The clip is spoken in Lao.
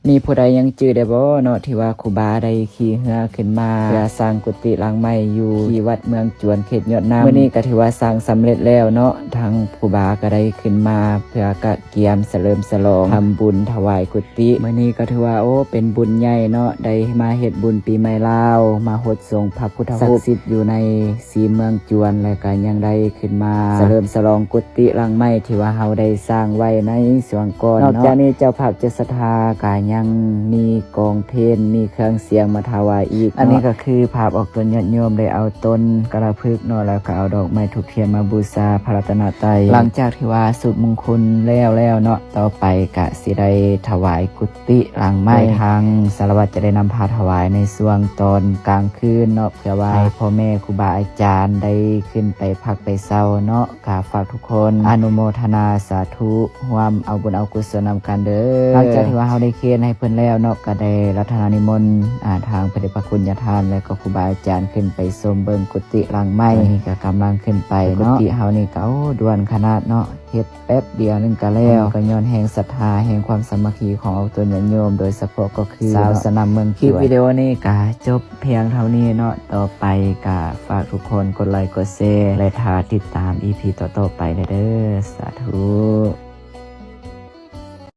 ມີຜູ້ໃດຍັງຈື່ໄດ້ບໍ່ເນາະ ທີ່ວ່າຄູບາໄດ້ຂີ່ເຮືອຂຶ້ນມາ ເພື່ອສ້າງກຸຕິຫຼັງໃໝ່ຢູ່ທີ່ວັດເມືອງຈວນ ເຂດຍອດນ້ຳ? ມື້ນີ້ກໍຖືວ່າສ້າງສຳເລັດແລ້ວເນາະ ທາງຄູບາກໍໄດ້ຂຶ້ນມາເພື່ອກະກຽມສະເຫຼີມສະຫຼອງ ທຳບຸນຖວາຍກຸຕິ. ມື້ນີ້ກໍຖືວ່າ ໂອ້ ເປັນບຸນໃຫຍ່ເນາະ ໄດ້ມາເຮັດບຸນປີໃໝ່ລາວ ມາຫົດສົງພະພຸດທະຮູບສັກສິດຢູ່ໃນ ສີເມືອງຈວນ ແລະກະຍັງໄດ້ຂຶ້ນມາສະເຫຼີມສະຫຼອງກຸຕິຫຼັງໃໝ່ທີ່ວ່າເຮົາໄດ້ສ້າງໄວ້ໃນຊ່ວງກ່ອນເນາະ. ນອກຈາກນີ້ເຈົ້າພາບເຈົ້າສັດທາກະຍັງມີກອງເພນ ມີເຄື່ອງສຽງມາຖວາຍອີກເນາະ. ອັນນີ້ກໍຄືພາບອອກຕົນຍາດໂຍມໄດ້ເອົາຕົ້ນກະລະພຶກເນາະ ແລ້ວກໍເອົາດອກໄມ້ທູບທຽນມາບູຊາພະລັດຕະນະໄຕ. ຫຼັງຈາກທີ່ວ່າສູບມຸງຄຸນແລ້ວແລ້ວເນາະ ຕໍ່ໄປກະຊິໄດ້ຖວາຍກຸຕິຫຼັງໃໝ່ ໂດຍທາງສາລະວັດຈະໄດ້ນຳພາຖວາຍໃນຊ່ວງຕອນກາງຄືນເນາະ ເພື່ອວ່າໃຫ້ພໍ່ແມ່ຄູບາອາຈານໄດ້ຂຶ້ນໄປພັກໄປເຊົາເນາະ. ກະຝາກທຸກຄົນອະນຸໂມທະນາສາທຸ ຮ່ວມເອົາບຸນເອົາກຸສົນນຳກັນເດີ. ຫຼັງຈາກທີ່ວ່າເຮົາໄດ້ເຄນໃຫ້ເພິ່ນແລ້ວເນາະ ກະໄດ້ລັດຖະນານິມົນ ອາ ທາງພະເດດພະຄຸນຍາທ່ານ ແລະກໍຄູບາອາຈານຂຶ້ນໄປຊົມເບິ່ງກຸຕິຫຼັງໃໝ່. ຕອນນີ້ກະກຳລັງຂຶ້ນໄປເນາະ ກຸຕິເຮົານີ້ກະ ໂອ້ ດ່ວນຂະໜາດເນາະ ເຮັດແປັບດຽວໜຶ່ງກະແລ້ວ ກໍຍ້ອນແຮງສັດທາ ແຮງຄວາມສາມັກຄີຂອງອອກຕົນຍາດໂຍມ ໂດຍສະເພາະກໍຄື ຊາວສະໜາມເມືອງຈວນ. ຄລິບວິດີໂອນີ້ກະຈົບພຽງເທົ່ານີ້ເນາະ ຕໍ່ໄປກະຝາກທຸກຄົນກົດໄລກົດແຊ ແລະຖ້າຕິດຕາມອີພີຕໍ່ໆໄປເດີ. ສາທຸ.